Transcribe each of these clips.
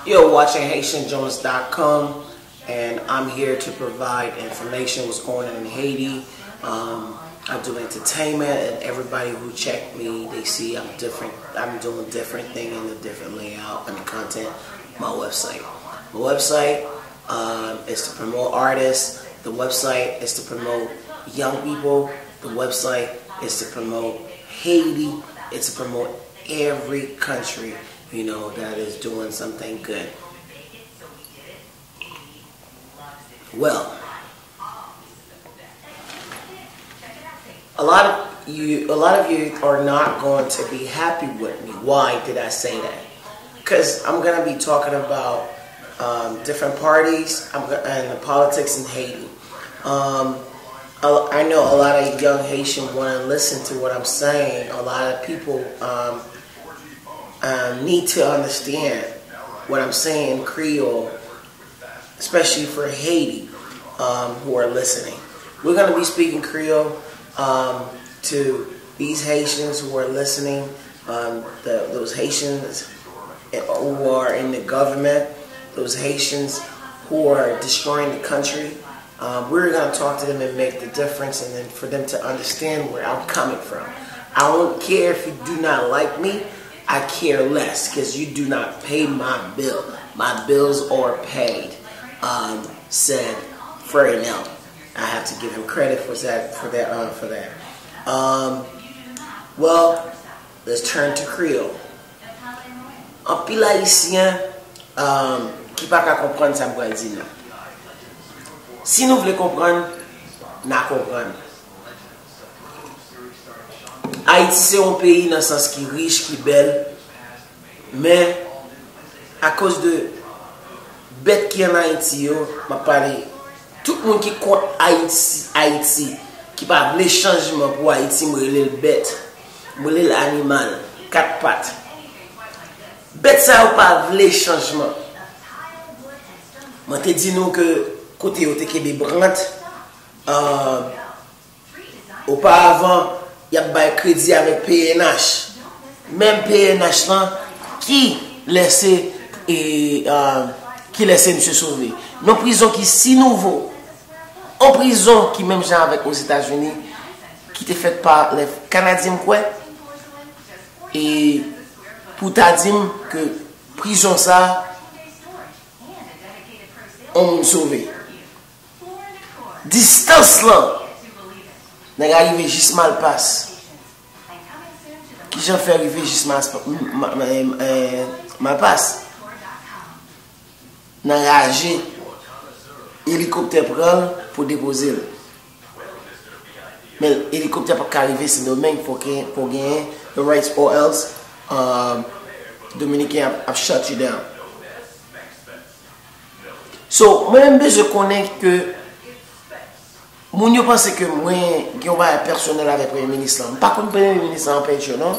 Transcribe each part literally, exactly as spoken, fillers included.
You're watching Haitian Jones dot com, and I'm here to provide information what's going on in Haiti. Um, I do entertainment, and everybody who check me, they see I'm different. I'm doing different thing in a different layout and the content. My website. My website um, is to promote artists. The website is to promote young people. The website is to promote Haiti. It's to promote every country, you know, that is doing something good. Well, a lot of you, a lot of you are not going to be happy with me. Why did I say that? Because I'm gonna be talking about um, different parties. I'm go- and the politics in Haiti. Um, I I know a lot of young Haitians want to listen to what I'm saying. A lot of people um, um, need to understand what I'm saying in Creole, especially for Haiti, um, who are listening. We're going to be speaking Creole um, to these Haitians who are listening, um, the, those Haitians who are in the government, those Haitians who are destroying the country. Um, we're going to talk to them and make the difference, and then for them to understand where I'm coming from. I don't care if you do not like me. I care less because you do not pay my bill. My bills are paid, um, said Ferdinand. I have to give him credit for that. For that. Uh, for that. Um, well, let's turn to Creole. Anpil Ayisyen um, ki pa ka konprann sa m pral di nou. Si nou vle konprann, n a konprann. Ayiti se yon peyi nan sans ki rich, ki bèl, men akoz de bèt ki ann Ayiti yo, m ap pale tout moun ki kont Ayiti, Ayiti, ki pa vle chanjman pou Ayiti, m rele l bèt. M rele l animal, kat pat. Bèt sa yo pa vle chanjman. Mwen te di nou ke kote yo te kenbe Brandt, euh, oparavan, y ap bay kredi avèk P N H. Menm P N H lan ki lèse, e, euh, ki lèse misye sove. Nan prizon ki si nouvo, yon prizon ki menm jan avèk Ozetazini, ki te fèt pa lè Kanadyen, m kwè, e pou ta di m ke prizon sa, yon moun sove. Distans lan, nèg la rive jis Malpas. Kijan fè rive jis Mas- ma- ma- eh, Malpas? Nan raje, elikoptè pran l pou depoze l. Men elikoptè p ap ka rive Sendomeng, fò gen, fò genyen the rights or else um, Dominiken ap, ap shut you down. So, mwen menm bezwen konnen ke moun yo panse ke mwen gen yon bagay pèsonèl avèk premye minis lan. M pa konn premye minis lan anpèche non.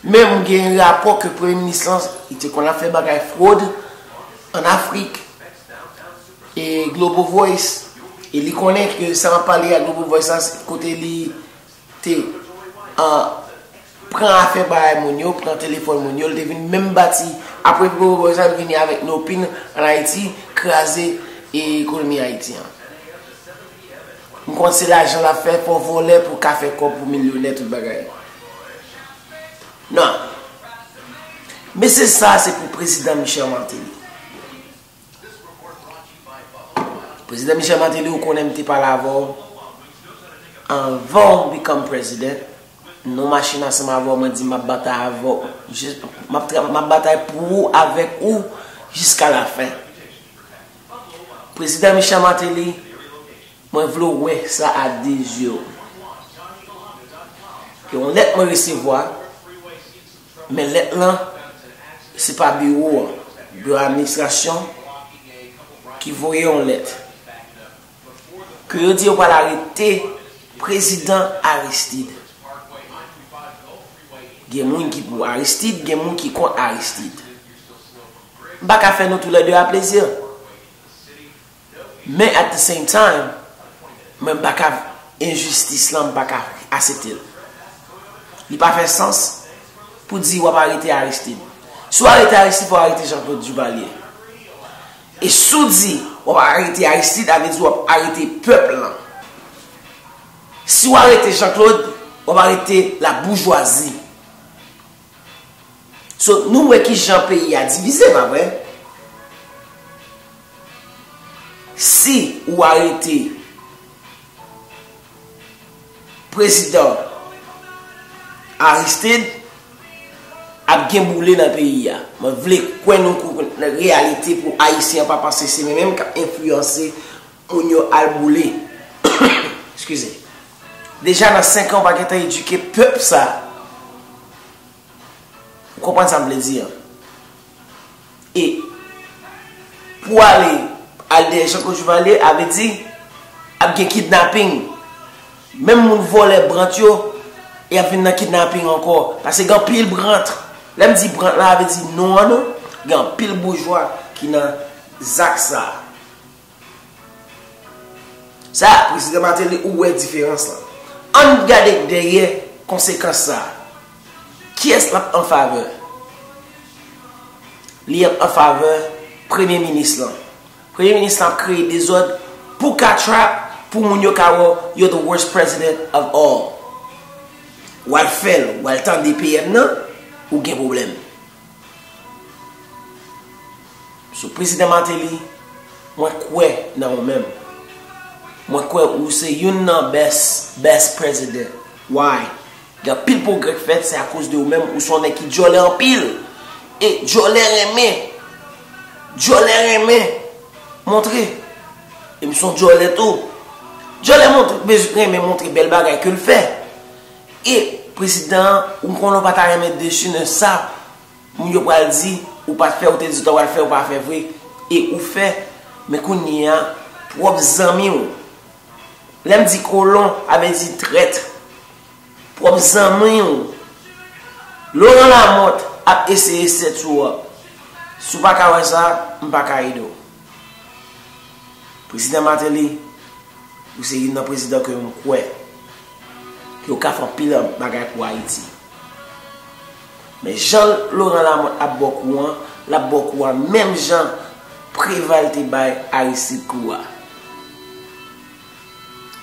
Men m gen rapò ke premye minis lan, li te konn ap fè bagay fwod ann Afrik. E Global Voice, e li konnen ke sa m ap pale a Global Voice la, se kote li te, ah, pran afè bagay moun yo, pran telefòn moun yo, li te vin menm bati, apre Global Voice la, li vini avèk Nopin ann Ayiti, kraze e ekonomi Ayiti an. M konn se lajan l ap fè, fò vòlè pou ka fè kòb pou milyonè, tout bagay. Non. Mesye sa, se pou prezidan Michel Martelly. Prezidan Michel Martelly, ou konnen m te pale avè w anvan w become president. Nou mache ansanm avè w, mwen di m ap batay avè w. Jis- M ap tra- m ap batay pou ou, avèk ou, jiska lafen. Prezidan Michel Martelly, mwen vle w wè sa a de zye w. Gen yon lèt mwen resevwa, men lèt lan, se pa biwo an, biwo administrasyon ki voye yon lèt. Ke yo di yo pral arete prezidan Aristide. Gen moun ki pou Aristide, gen moun ki kont Aristide. M pa ka fè nou toulède a plezi. Men at the same time, mwen m pa ka, enjistis lan, m pa ka aksepte l. Li pa fè sans pou di w ap arete Aristide. Si w arete Aristide, fò w arete Jean Claude Duvalier. E si w di w ap arete Aristide, sa vle di w ap arete pèp lan. Si w arete Jean Claude, w ap arete laboujwazi. So, nou wè kijan peyi a divize, pa vre? Si ou arete Prezidan Aristide, ap gen boule nan peyi a. Mwen vle kwè nou kou nan reyalite pou Ayisyen an pa panse se mwen menm k ap enfliyanse moun yo al boule. Eskize. Deja nan senk an, w pa gentan edike pèp sa. Ou konprann sa m vle di an? E pou ale, al dèyè Jean Claude Duvalier, a vle di ap gen kidnaping. Menm moun vòlè Brandt yo, y ap vin nan kidnaping ankò. Paske gen anpil Brandt. Lè m di Brandt la, a vle di non an non. Gen anpil boujwa ki nan zak sa a. Sa, Prezidan Martelly, ou wè diferans lan. Ann gade dèyè konsekans sa. Kiyès l ap an favè? Li ap an favè Premye Minis lan. Premye Minis lan ap kreye dezòd pou ka trap, pou moun yo ka wè you're the worst president of all. W al fè l, w al tande P M nan, ou gen pwoblèm. So, Prezidan Martelly, mwen kwè nan ou menm. Mwen kwè ou se youn nan best, best president. Why? Gen anpil pwogrè k fèt, se akoz de ou menm, ou se yon nèg ki djòlè anpil. E djòlè renmen. Djòlè renmen montre. E m se yon djòlè tou. Djòlè montre, bezwen renmen montre bèl bagay ke l fè. E prezidan an, ou konnen w pa ta renmen desi nan sa. Moun yo pral di, ou pa t fè, ou te di w ta pral fè, ou pa fè vre. E ou fè, men kounye a, pwòp zanmi w. Lè m di kolon, a vle di trèt. Pwòp zanmi w. Laurent Lamothe ap eseye sèt sou w. Si w pa ka wè sa, m pa ka ede w. Prezidan Martelly, ou se youn nan prezidan ke m kwè ke w ka fè anpil bagay pou Ayiti. Men jan Laurent Lamothe ap ba w kou an, l ap ba w kou an menm jan Preval te bay Aristide kou a.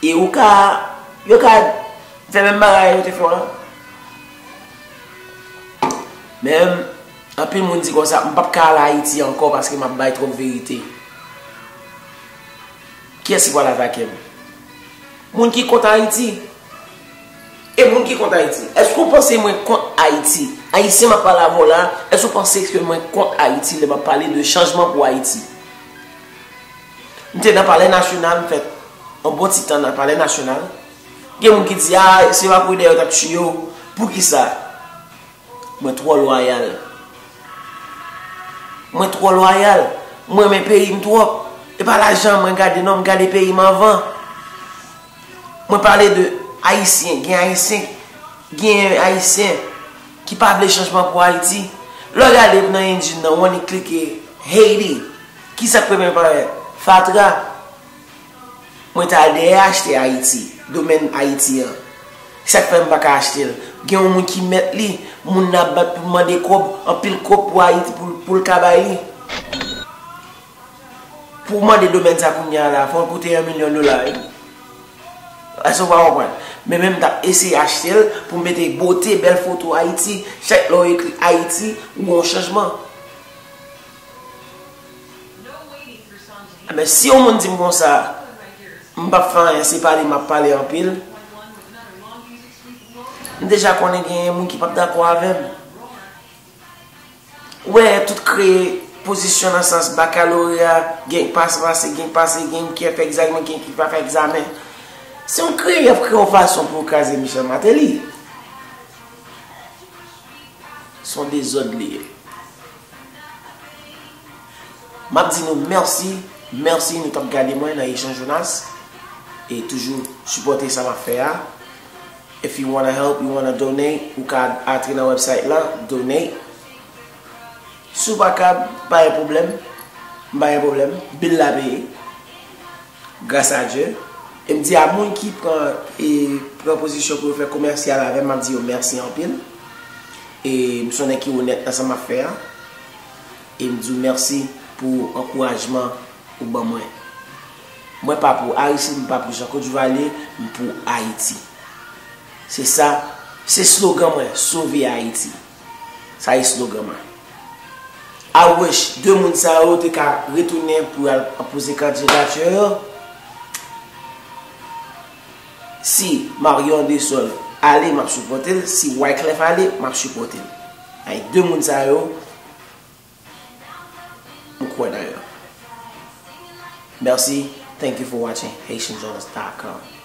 E ou ka, yo ka fè menm bagay yo te fè w lan. Men, anpil moun di konsa, m p ap ka al Ayiti ankò paske m ap bay twòp verite. Kiyès ki pral atake m? Moun ki kont Ayiti. E moun ki kont Ayiti. Èske w panse mwen kont Ayiti? Ayisyen m ap pale avè w la, èske w panse ke mwen kont Ayiti lè m ap pale de chanjman pou Ayiti? M te nan Palè Nasyonal, m fè yon bon ti tan nan Palè Nasyonal. Gen moun ki di, a, se pa pou dèyè yo t ap tiye w. Poukisa? Mwen twò lwayal. Mwen twò lwayal. Mwen renmen peyi m twòp. E pa lajan mwen gade non, m gade peyi m anvan. Mwen pale de Ayisyen, gen Ayisyen, gen Ayisyen ki pa vle chanjman pou Ayiti. Lè w gade nan enjin nan, w annik klike Haiti. Kisa k premye parèt? Fatra. Mwen t al dèyè achte Ayiti, domèn Ayiti an. Sa k fè m pa ka achte l? Gen yon moun ki mèt li, moun nan ap bat pou l mande kòb, anpil kòb pou Ayiti, pou, pou l ka bay li. Pou w mande domèn sa kounye a la, fò l koute yon milyon dola, wi. Èske w pa konprann? Men menm m t ap eseye achte l pou m mete bote, bèl foto Ayiti. Chak lè w ekri Ayiti, ou wè yon chanjman. Men si yon moun di m konsa, m p ap fè anyen, se pale m ap pale anpil. M deja konnen genyen moun ki p ap dakò avè m. Ou wè, tout kreye pozisyon nan sans bakaloreya, gen k pase, pase, gen k pase, gen ki fè egzamen, gen ki pa fè egzamen. Se yon kreye, y ap kreye yon fason pou yo kraze Michel Martelly. Se yon dezòd li ye. M ap di nou mèsi, mèsi nou t ap gade mwen nan Echanj Jonas e toujou sipòte sa m ap fè a. If you wanna help, you wanna donate, ou ka antre nan website la, donate. Si w pa kab, pa gen pwoblèm, m pa gen pwoblèm, bil la peye. Gras a Dye. E m di a moun ki pran, e, pran pozisyon pou yo fè komèsyal avè m, m ap di yo mèsi anpil. E m se yon nèg ki onèt nan sa m ap fè a. E m di w mèsi pou ankourajman ou ban mwen. Mwen pa pou Aristide, m pa pou Jean Claude Duvalier, m pou Ayiti. Se sa, se slogan mwen, sove Ayiti. Sa e slogan mwen. I wish de moun sa yo te ka retounen pou al poze kandidati yo. Si Marion Dessol ale, m ap sipòte l. Si Wyclef ale, m ap sipòte l. Ay, de moun sa yo, m kwè nan yo. Mèsi. Thank you for watching Haitian Journalist dot com.